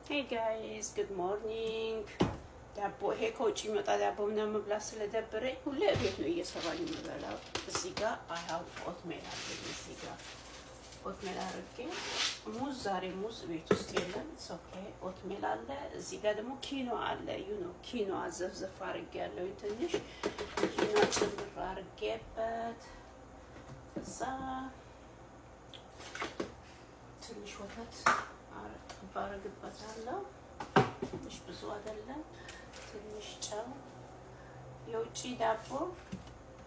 Hey guys, good morning። ዳቦ ይሄ ከውጭ የሚወጣ ዳቦ ምናምን መብላት ስለደበረኝ ሁሌ ቤት ነው እየሰራኝ የምበላው። እዚህ ጋር I have oatmeal አለኝ። እዚህ ጋር oatmeal አድርጌ ሙዝ፣ ዛሬ ሙዝ ቤት ውስጥ የለም። Okay, oatmeal አለ። እዚህ ጋር ደግሞ quinoa አለ። Quinoa ዘፍዘፍ አድርጌ ያለው ትንሽ quinoa ጭምር አድርጌበት እዛ ትንሽ ወተት ጠብ አደርግበታለሁ። ትንሽ፣ ብዙ አይደለም። ትንሽ ጨው። የውጭ ዳቦ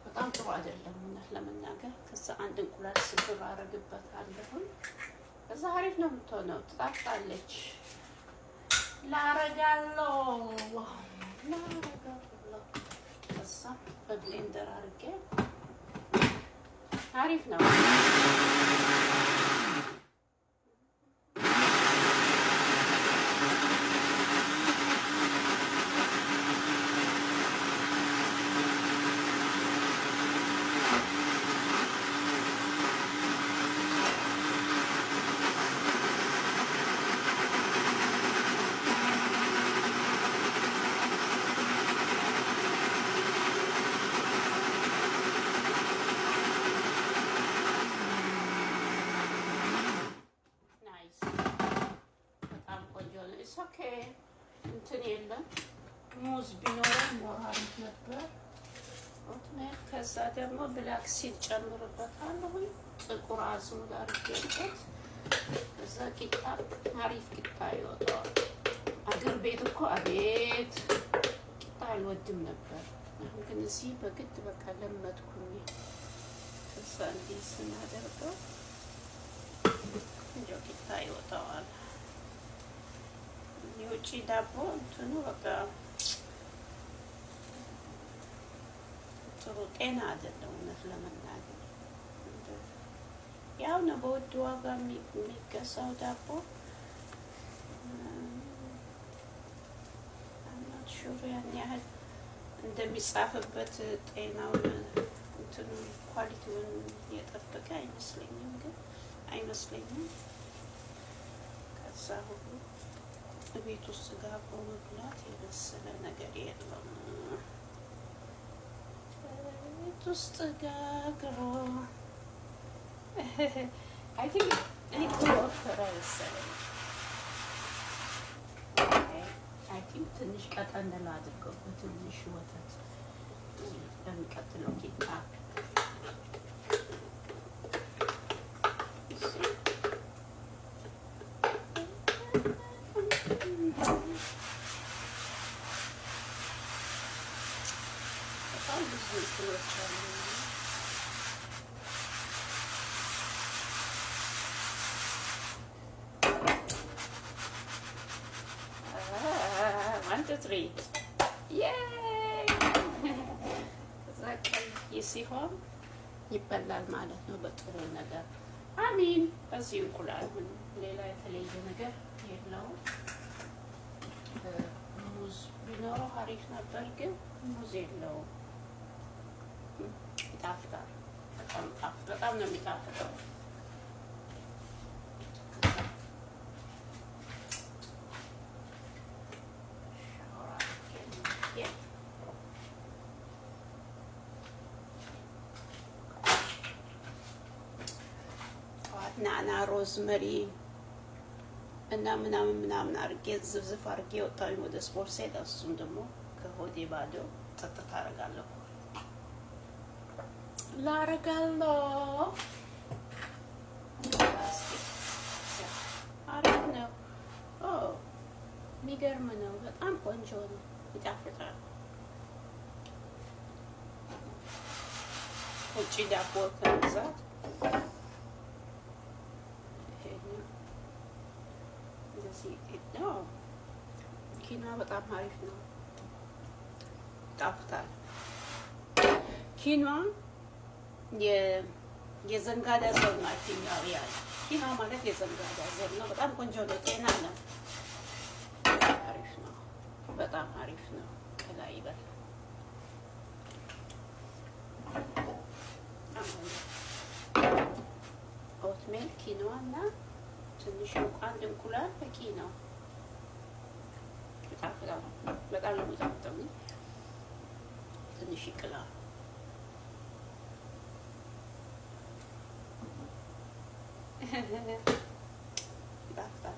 በጣም ጥሩ አይደለም እውነት ለመናገር። ከዛ አንድ እንቁላል ስብር አደርግበታለሁ። ከዛ አሪፍ ነው የምትሆነው፣ ትጣፍጣለች። ላረጋለሁ ላረጋለሁ። ከዛ በ blender አድርጌ አሪፍ ነው። Nice፣ በጣም ቆንጆ ነው። It's okay። እንትን የለም፣ ሙዝ ቢኖረው more አሪፍ ነበር። Oatmeal ከዛ ደግሞ black seed ጨምርበታለሁ። ጥቁር አዝሙድ አድርጌበት ከዛ ቂጣ አሪፍ ቂጣ ይወጣዋል። አገር ቤት እኮ አቤት ቂጣ አልወድም ነበር። አሁን ግን እዚህ በግድ በቃ ለመድኩኝ። ከዛ እንዲህ ስናደርገው ቆንጆ ቂጣ ይወጣዋል። የውጭ ዳቦ እንትኑ በቃ ጥሩ ጤና አይደለም፣ እውነት ለመናገር ያው ነው በውድ ዋጋ የሚገዛው ዳቦ። Not sure ያን ያህል እንደሚጻፍበት ጤናውን እንትኑ quality ውን የጠበቀ አይመስለኝም፣ ግን አይመስለኝም። ከዛ ሁሉ ቤት ውስጥ ጋግሮ መብላት የመሰለ ነገር የለም። ቤት ውስጥ ጋግሮ I think እኔ ወፈረ መሰለኝ። I think ትንሽ ቀጠን ላድርገው በትንሽ ወተት ለሚቀጥለው ቂጣ። በጣም ብዙ እንትኖች አሉ። One, two, three. እዛ ቀይ ሲሆን ይበላል ማለት ነው በጥሩ ነገር። አሚን። በዚህ እንቁላል ምን ሌላ የተለየ ነገር የለውም። ሙዝ ቢኖረው አሪፍ ነበር፣ ግን ሙዝ የለውም። ይጣፍጣል። በጣም ጣፍ በጣም ነው የሚጣፍጠው። ሻወር አድርጌ ጠዋት ናና rosemary እና ምናምን ምናምን አድርጌ ዝፍዝፍ አድርጌ ወጣሁኝ ወደ ስፖርት ስሄድ፣ እሱም ደግሞ ከሆዴ ባዶ ጠጥታ አደርጋለሁ ላረጋለሁ። አሪፍ ነው። የሚገርም ነው። በጣም ቆንጆ ነው። ይጣፍጣል። ውጭ ዳቦ ከመግዛት ይሄኛው እንደዚህ ነው። Quinoa በጣም አሪፍ ነው። ይጣፍጣል። Quinoa የዘንጋዳ ዘር ነው። አትኛው ያ quinoa ማለት የዘንጋዳ ዘር ነው። በጣም ቆንጆ ነው። ጤና ነው። አሪፍ ነው። በጣም አሪፍ ነው። ቀላ ይበል። በጣም ቆንጆ oatmeal፣ quinoa እና ትንሽ አንድ እንቁላል በቂ ነው። ይጣፍጣል። በጣም ነው የሚጣፍጠው። ግን ትንሽ ይቅላል። ይጣፍጣል።